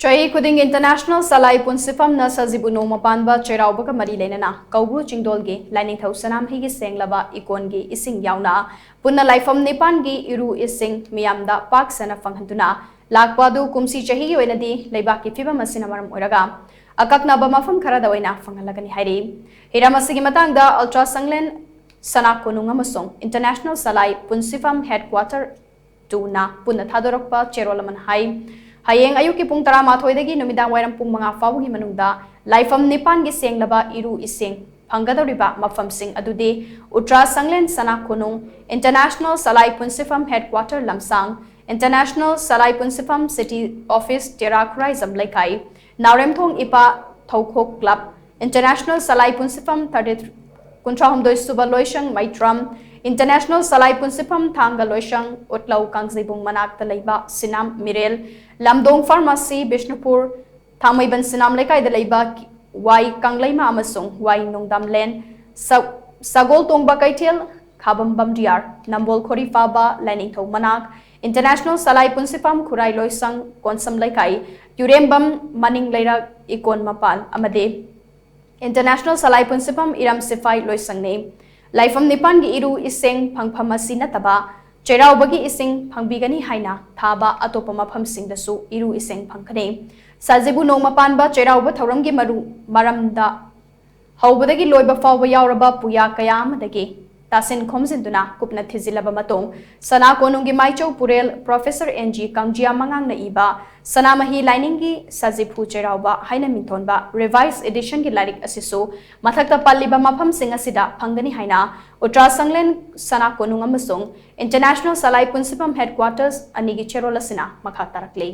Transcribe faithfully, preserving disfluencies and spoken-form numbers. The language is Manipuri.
ꯆꯍꯤ ꯈꯨꯗꯤꯡꯒꯤ International ꯁꯂꯥꯏ ꯄꯨꯟꯁꯤꯐꯝꯅ ꯁꯖꯤꯕꯨ ꯅꯣꯡꯃ ꯄꯥꯟꯕ ꯆꯩꯔꯥꯎꯕꯒ ꯃꯔꯤ ꯂꯩꯅꯅ ꯀꯧꯕ꯭ꯔꯨ ꯆꯤꯡꯗꯣꯜꯒꯤ ꯂꯥꯏꯅꯤꯡꯊꯧ ꯁꯅꯥꯃꯍꯤꯒꯤ ꯁꯦꯡꯂꯕ ꯏꯀꯣꯟꯒꯤ ꯏꯁꯤꯡ ꯌꯥꯎꯅ ꯄꯨꯟꯅ ꯂꯥꯏꯐꯝ ꯅꯤꯄꯥꯟꯒꯤ ꯏꯔꯨ ꯏꯁꯤꯡ ꯃꯤꯌꯥꯝꯗ ꯄꯥꯛ ꯁꯟꯅ ꯐꯪꯍꯟꯗꯨꯅ ꯂꯥꯛꯄ ꯑꯗꯨ ꯀꯨꯝꯁꯤ ꯆꯍꯤꯒꯤ ꯑꯣꯏꯅꯗꯤ ꯂꯩꯕꯥꯛꯀꯤ ꯐꯤꯕꯝ ꯑꯁꯤꯅ ꯃꯔꯝ ꯑꯣꯏꯔꯒ ꯑꯀꯛꯅꯕ ꯃꯐꯝ ꯈꯔꯗ ꯑꯣꯏꯅ ꯐꯪꯍꯜꯂꯒꯅꯤ ꯍꯥꯏꯔꯤ꯫ ꯍꯤꯔꯝ ꯑꯁꯤꯒꯤ ꯃꯇꯥꯡꯗ Ultra Sanglen ꯁꯅꯥ ꯀꯣꯅꯨꯡ ꯑꯃꯁꯨꯡ International ꯁꯂꯥꯏ ꯄꯨꯟꯁꯤꯐꯝ Headquarter ꯇꯨꯅ ꯄꯨꯟꯅ ꯊꯥꯗꯣꯔꯛꯄ ꯆꯦꯔꯣꯜ ꯑꯃꯅ ꯍꯥꯏ, ꯍꯌꯦꯡ ꯑꯌꯨꯛꯀꯤ ꯄꯨꯡ ꯇꯔꯥꯃꯥꯊꯣꯏꯗꯒꯤ ꯅꯨꯃꯤꯗꯥꯡ ꯋꯥꯏꯔꯝ ꯄꯨꯡ ꯃꯉꯥ ꯐꯥꯎꯕꯒꯤ ꯃꯅꯨꯡꯗ ꯂꯥꯏꯐꯝ ꯅꯤꯄꯥꯟꯒꯤ ꯁꯦꯡꯂꯕ ꯏꯔꯨ ꯏꯁꯤꯡ ꯐꯪꯒꯗꯧꯔꯤꯕ ꯃꯐꯝꯁꯤꯡ ꯑꯗꯨꯗꯤ ꯎꯇ꯭ꯔꯥ ꯁꯪꯂꯦꯟ ꯁꯅꯥ ꯀꯣꯅꯨꯡ, International ꯁꯂꯥꯏ ꯄꯨꯟꯁꯤꯐꯝ Headquarter ꯂꯝꯁꯥꯡ, International ꯁꯂꯥꯏ ꯄꯨꯟꯁꯤꯐꯝ City Office ꯇꯦꯔꯥ ꯈꯨꯔꯥꯏꯖꯝ ꯂꯩꯀꯥꯏ, ꯅꯥꯎꯔꯦꯝꯊꯣꯡ ꯏꯄꯥ ꯊꯧꯈꯣꯛ Club, International ꯁꯂꯥꯏ ꯄꯨꯟꯁꯤꯐꯝ ꯊꯥꯔꯇꯤ ꯀꯨꯟꯊ꯭ꯔꯥꯍꯨꯝꯗꯣꯏ ꯁꯨꯕ ꯂꯣꯏꯁꯪ ꯃꯩꯇ꯭ꯔꯝ, International ꯁꯂꯥꯏ ꯄꯨꯟꯁꯤꯐꯝ ꯊꯥꯡꯒ ꯂꯣꯏꯁꯪ, ꯎꯠꯂꯧ ꯀꯥꯡꯖꯩꯕꯨꯡ ꯃꯅꯥꯛꯇ ꯂꯩꯕ ꯁꯤꯅꯥꯝ ꯃꯤꯔꯦꯜ, ꯂꯝꯗꯣꯡ Pharmacy, ꯕꯤꯁꯅꯨꯄꯨꯔ, ꯊꯥꯡꯃꯩꯕꯟ ꯁꯤꯅꯥꯝ ꯂꯩꯀꯥꯏꯗ ꯂꯩꯕ ꯋꯥꯏ ꯀꯪꯂꯩꯃ ꯑꯃꯁꯨꯡ ꯋꯥꯏ ꯅꯣꯡꯗꯥꯝꯂꯦꯟ, ꯁ-, ꯁꯒꯣꯜ ꯇꯣꯡꯕ ꯀꯩꯊꯦꯜ, ꯈꯥꯕꯝ ꯕꯝꯗꯤꯌꯥꯔ, ꯅꯝꯕꯣꯜ ꯈꯣꯔꯤ ꯐꯥꯕ, ꯂꯥꯏꯅꯤꯡꯊꯧ ꯃꯅꯥꯛ, International ꯁꯂꯥꯏ ꯄꯨꯟꯁꯤꯐꯝ ꯈꯨꯔꯥꯏ ꯂꯣꯏꯁꯪ, ꯀꯣꯟꯁꯝ ꯂꯩꯀꯥꯏ, ꯌꯨꯔꯦꯝꯕꯝ ꯃꯅꯤꯡ ꯂꯩꯔꯛ, ꯏꯀꯣꯟ ꯃꯄꯥꯜ ꯑꯃꯗꯤ International ꯁꯂꯥꯏ ꯄꯨꯟꯁꯤꯐꯝ ꯏꯔꯝ ꯁꯤꯐꯥꯏ ꯂꯣꯏꯁꯪꯅꯤ꯫ ꯂꯥꯏꯐꯝ ꯅꯤꯄꯥꯟꯒꯤ ꯏꯔꯨ ꯏꯁꯤꯡ ꯐꯪꯐꯝ ꯑꯁꯤ ꯅꯠꯇꯕ ꯆꯩꯔꯥꯎꯕꯒꯤ ꯏꯁꯤꯡ ꯐꯪꯕꯤꯒꯅꯤ ꯍꯥꯏꯅ ꯊꯥꯕ ꯑꯇꯣꯞꯄ ꯃꯐꯝꯁꯤꯡꯗꯁꯨ ꯏꯔꯨ ꯏꯁꯤꯡ ꯐꯪꯒꯅꯤ꯫ ꯁꯖꯤꯕꯨ ꯅꯣꯡꯃ ꯄꯥꯟꯕ ꯆꯩꯔꯥꯎꯕ ꯊꯧꯔꯝꯒꯤ ꯃꯔꯨ ꯃꯔꯝꯗ ꯍꯧꯕꯗꯒꯤ ꯂꯣꯏꯕ ꯐꯥꯎꯕ ꯌꯥꯎꯔꯕ ꯄꯨꯌꯥ ꯀꯌꯥ ꯑꯃꯗꯒꯤ ꯇꯥꯁꯤꯟ ꯈꯣꯝꯖꯤꯟꯗꯨꯅ ꯀꯨꯞꯅ ꯊꯤꯖꯤꯜꯂꯕ ꯃꯇꯨꯡ, ꯁꯅꯥ ꯀꯣꯅꯨꯡꯒꯤ ꯃꯥꯏꯆꯧ ꯄꯨꯔꯦꯜ Professor N G ꯀꯪꯖꯤꯌꯥ ꯃꯉꯥꯡꯅ ꯏꯕ ꯁꯅꯥꯃꯍꯤ ꯂꯥꯏꯅꯤꯡꯒꯤ ꯁꯖꯤꯐꯨ ꯆꯩꯔꯥꯎꯕ ꯍꯥꯏꯅ ꯃꯤꯡꯊꯣꯟꯕ Revised Editionꯒꯤ ꯂꯥꯏꯔꯤꯛ ꯑꯁꯤꯁꯨ ꯃꯊꯛꯇ ꯄꯜꯂꯤꯕ ꯃꯐꯝꯁꯤꯡ ꯑꯁꯤꯗ ꯐꯪꯒꯅꯤ ꯍꯥꯏꯅ ꯎꯇ꯭ꯔꯥ ꯁꯪꯂꯦꯟ ꯁꯅꯥ ꯀꯣꯅꯨꯡ ꯑꯃꯁꯨꯡ International ꯁꯂꯥꯏ ꯄꯨꯟꯁꯤꯐꯝ Headquarters ꯑꯅꯤꯒꯤ ꯆꯦꯔꯣꯜ ꯑꯁꯤꯅ ꯃꯈꯥ ꯇꯥꯔꯛꯂꯤ꯫